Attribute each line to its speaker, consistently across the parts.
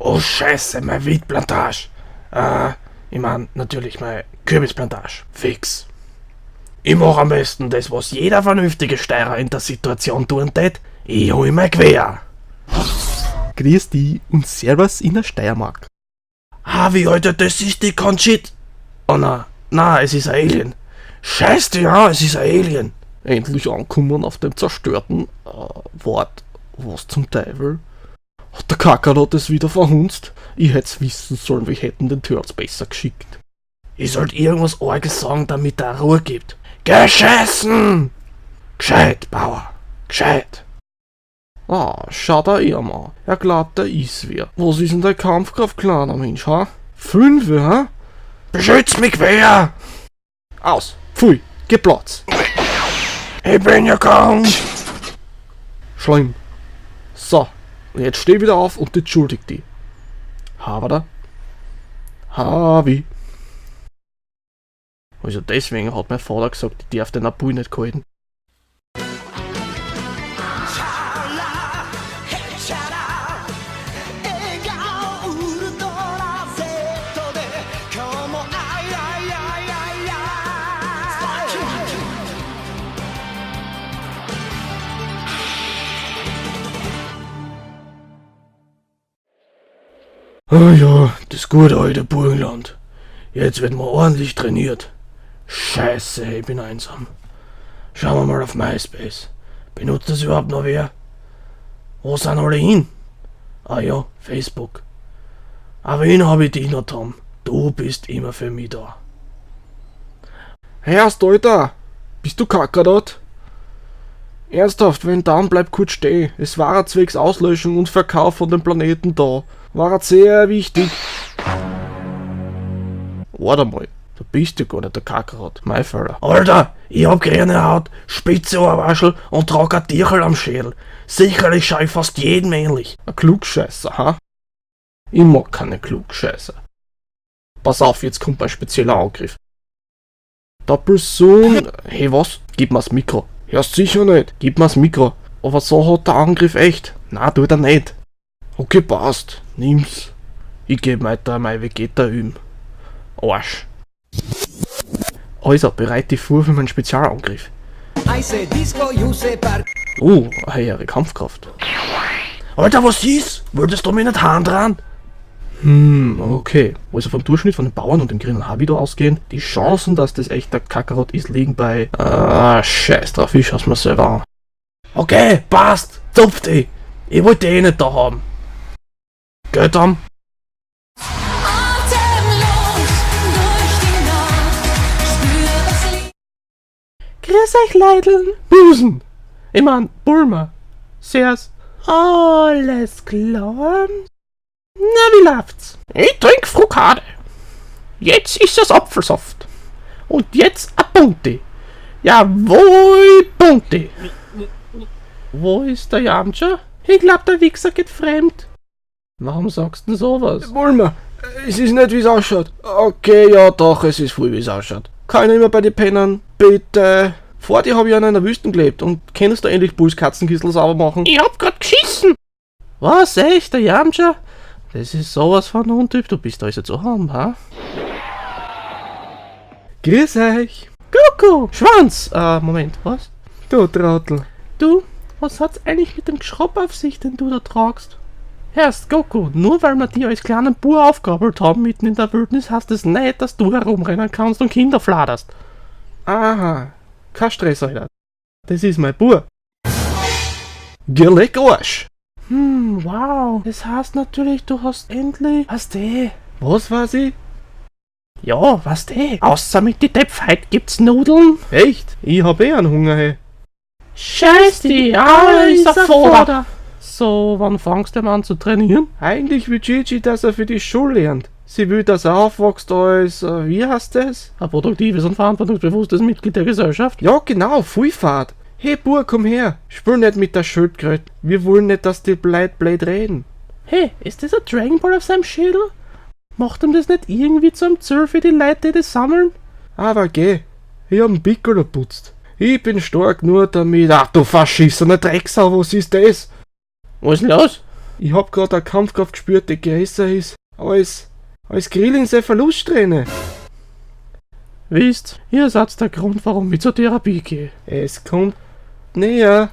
Speaker 1: Oh Scheiße, mein Weedplantage. Ich mein, natürlich meine Kürbisplantage. Fix. Ich mach am besten das, was jeder vernünftige Steirer in der Situation tun tät. Ich hol mein Gewehr.
Speaker 2: Grüß die und Servus in der Steiermark.
Speaker 1: Havi, Alter, das ist die Conchit. Oh na, na, es ist ein Alien. Scheiß dich an, es ist ein Alien.
Speaker 2: Endlich ankommen auf dem zerstörten Wort. Was zum Teufel? Hat der Kakarot es wieder verhunzt? Ich hätt's wissen sollen, wir hätten den Turtles besser geschickt.
Speaker 1: Ich sollt irgendwas Arges sagen, damit er Ruhe gibt. Geschissen! Gescheit, Bauer. Gescheit.
Speaker 2: Ah, schau da ihm an. Er glaubt, er ist wer. Was ist denn deine Kampfkraft, kleiner Mensch, ha? 5, ha?
Speaker 1: Beschütz mich, Gewehr!
Speaker 2: Aus! Pfui! Geh Platz!
Speaker 1: Ich bin ja krank!
Speaker 2: Schlimm. So, und jetzt steh wieder auf und entschuldig dich. Haber Havi. Also deswegen hat mein Vater gesagt, ich darf den Abu nicht halten.
Speaker 1: Ah ja, das gute alte Burgenland. Jetzt wird mal ordentlich trainiert. Scheiße, ich bin einsam. Schauen wir mal auf MySpace. Benutzt das überhaupt noch wer? Wo sind alle hin? Ah ja, Facebook. Aber wen hab ich dich noch, Tom? Du bist immer für mich da.
Speaker 2: Hörst, Alter! Bist du Kakarot? Ernsthaft, wenn dann, bleib kurz stehen. Es war zwecks Auslöschung und Verkauf von dem Planeten da. War sehr wichtig. Warte mal, du bist ja gar nicht der Kakarot, mein Fehler.
Speaker 1: Alter, ich hab grüne Haut, spitze Ohrwaschel und trag ein Tierchen am Schädel. Sicherlich schau ich fast jedem ähnlich.
Speaker 2: Ein Klugscheißer, ha? Ich mag keine Klugscheißer. Pass auf, jetzt kommt mein spezieller Angriff. Doppelsohn. Hey, was? Gib mir's Mikro. Hörst sicher nicht. Gib mir's Mikro. Aber so hat der Angriff echt. Na, tut er nicht. Okay, passt. Nimm's. Ich geb weiter mein Vegeta üben. Arsch. Also, bereit dich vor für meinen Spezialangriff. Oh, höhere Kampfkraft.
Speaker 1: Alter, was ist? Wolltest du mich nicht handran?
Speaker 2: Okay. Also vom Durchschnitt von den Bauern und dem grünen Habido ausgehen, die Chancen, dass das echt der Kakarot ist, liegen bei... Ah, scheiß drauf, ich schau's mir selber an.
Speaker 1: Okay, passt. Zupf dich. Ich wollte dich eh nicht da haben. Gell, Tom?
Speaker 2: Grüß euch, Leideln. Busen. Ich mein, Bulma. Servus. Alles klar? Na, wie läuft's? Ich trink Frukade. Jetzt ist es Apfelsaft. Und jetzt a Bunti. Jawohl, Bunti. Wo ist der Yamcha? Ich glaub, der Wichser geht fremd. Warum sagst du denn sowas? Bulma, es ist nicht, wie's ausschaut. Okay, ja doch, es ist voll, wie's ausschaut. Kann ich immer bei den Pennern? Bitte. Vor dir hab ich ja in einer Wüste gelebt und kennst du endlich Bulls Katzenkistel sauber machen?
Speaker 1: Ich hab grad geschissen.
Speaker 2: Was, echt, der Yamcha? Das ist sowas von Untyp, du bist also zu haben, ha? Grüß euch!
Speaker 1: Kuckuck!
Speaker 2: Schwanz! Moment, was? Du Trottel.
Speaker 1: Du, was hat's eigentlich mit dem Geschropp auf sich, den du da tragst? Hörst, Goku, nur weil wir dir als kleinen Bub aufgabelt haben mitten in der Wildnis, heißt es nicht, dass du herumrennen kannst und Kinder fladerst.
Speaker 2: Aha, kein Stress, Alter. Das ist mein Bub. Geleck Arsch!
Speaker 1: Wow. Das heißt natürlich, du hast endlich... Was du?
Speaker 2: Was weiß ich?
Speaker 1: Ja, was du? Außer mit die Deppheit gibt's Nudeln.
Speaker 2: Echt? Ich hab eh einen Hunger, hey.
Speaker 1: Scheiß die, ah, ist ein Vorder. So, wann fangst du denn an zu trainieren?
Speaker 2: Eigentlich will Gigi, dass er für die Schule lernt. Sie will, dass er aufwächst als, wie heißt das?
Speaker 1: Ein produktives und verantwortungsbewusstes Mitglied der Gesellschaft.
Speaker 2: Ja, genau, Vollfahrt.
Speaker 1: Hey Bua, komm her! Spiel nicht mit der Schildkröte. Wir wollen nicht, dass die Leute blöd reden.
Speaker 2: Hey, ist das ein Dragon Ball auf seinem Schädel? Macht ihm das nicht irgendwie zum Ziel für die Leute, die das sammeln?
Speaker 1: Aber geh, ich hab einen Piccolo putzt. Ich bin stark nur damit. Ach du verschissener Drecksau, was ist das?
Speaker 2: Was ist denn los?
Speaker 1: Ich hab grad eine Kampfkraft gespürt, die größer ist als Krillin seine Verluststrähne.
Speaker 2: Wisst, ihr seid der Grund, warum ich zur Therapie gehe.
Speaker 1: Es kommt näher.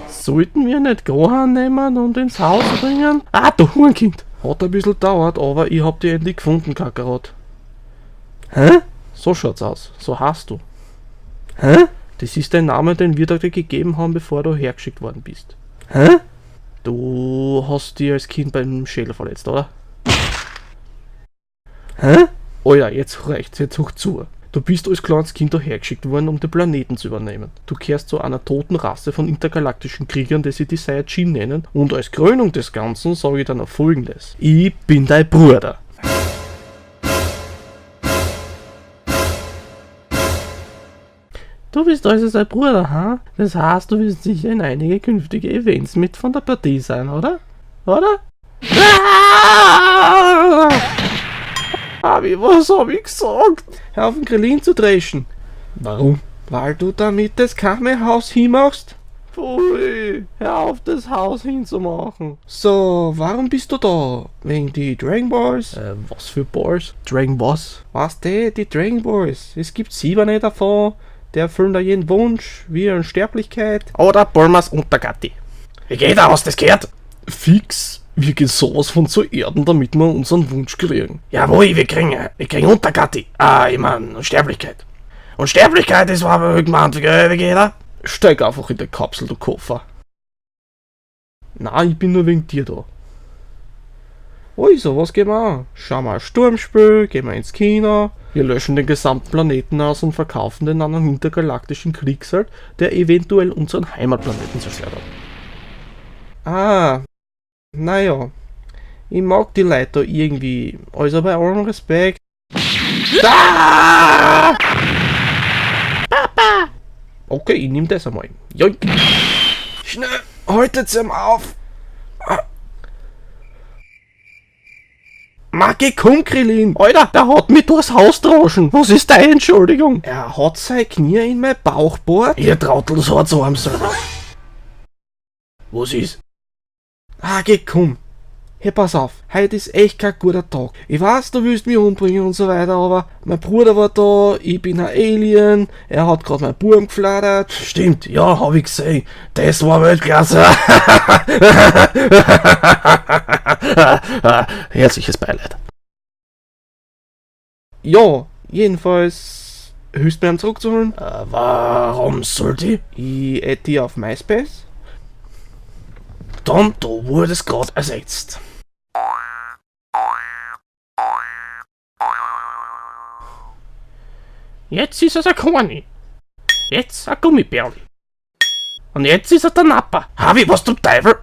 Speaker 2: Sollten wir nicht Gohan nehmen und ins Haus bringen? Ah, du Hurenkind!
Speaker 1: Hat ein bisschen dauert, aber ich hab die endlich gefunden, Kakarot. Hä? So schaut's aus. So hast du. Hä? Das ist dein Name, den wir dir gegeben haben, bevor du hergeschickt worden bist. Hä? Du hast dich als Kind beim Schädel verletzt, oder? Hä? Alter, jetzt reicht's, jetzt hoch zu. Du bist als kleines Kind dahergeschickt worden, um den Planeten zu übernehmen. Du kehrst zu einer toten Rasse von intergalaktischen Kriegern, die sie die Saiyajin nennen. Und als Krönung des Ganzen sage ich dann noch Folgendes. Ich bin dein Bruder.
Speaker 2: Du bist also sein Bruder, ha? Das heißt, du wirst sicher in einige künftige Events mit von der Partie sein, oder? Oder? Ah!
Speaker 1: Abi, was hab ich gesagt? Hör auf den Krillin zu dreschen.
Speaker 2: Warum?
Speaker 1: Weil du damit das Kame-Haus hinmachst?
Speaker 2: Pfui, hör auf, das Haus hinzumachen.
Speaker 1: So, warum bist du da? Wegen die Dragon Balls?
Speaker 2: Was für Balls? Dragon was?
Speaker 1: Was die? Die Dragon Balls. Es gibt 7 davon. Der erfüllen da jeden Wunsch, wie Unsterblichkeit.
Speaker 2: Oder Bulmas Untergatti. Wie geht er, hast du das gehört?
Speaker 1: Fix, wir gehen sowas von zu Erden, damit wir unseren Wunsch kriegen.
Speaker 2: Jawohl, wir kriegen Untergatti. Ah, ich mein, Unsterblichkeit. Unsterblichkeit ist aber gemeint, wie geht er?
Speaker 1: Steig einfach in die Kapsel, du Koffer. Na, ich bin nur wegen dir da. Also, was gehen wir an? Schauen wir ein Sturmspiel, gehen wir ins Kino. Wir löschen den gesamten Planeten aus und verkaufen den an einen intergalaktischen Kriegsheld, der eventuell unseren Heimatplaneten zerstört hat. Ah, naja. Ich mag die Leute da irgendwie. Also bei allem Respekt. Ah!
Speaker 2: Papa!
Speaker 1: Okay, ich nehm das einmal. Joink! Schnell, haltet's ihm auf! Maggi, komm, Krillin!
Speaker 2: Alter, der hat mich durchs Haus droschen. Was ist deine Entschuldigung?
Speaker 1: Er hat sein Knie in mein Bauch bohrt.
Speaker 2: Ihr Trottel, so hat's arm selber.
Speaker 1: Was ist? Ah, geh, komm. Hey, pass auf, heute ist echt kein guter Tag. Ich weiß, du willst mich umbringen und so weiter, aber mein Bruder war da, ich bin ein Alien, er hat grad mein Burm gefladert.
Speaker 2: Stimmt, ja, hab ich gesehen. Das war Weltklasse. Herzliches Beileid.
Speaker 1: Ja, jedenfalls, hilfst mir, ihn zurückzuholen?
Speaker 2: Warum sollte ich?
Speaker 1: Ich add die auf MySpace.
Speaker 2: Tom, du wurdest grad ersetzt. Jetzt ist es ein Korni. Jetzt ein Gummibärli. Und jetzt ist er der Napper. Habi, was zum Teufel?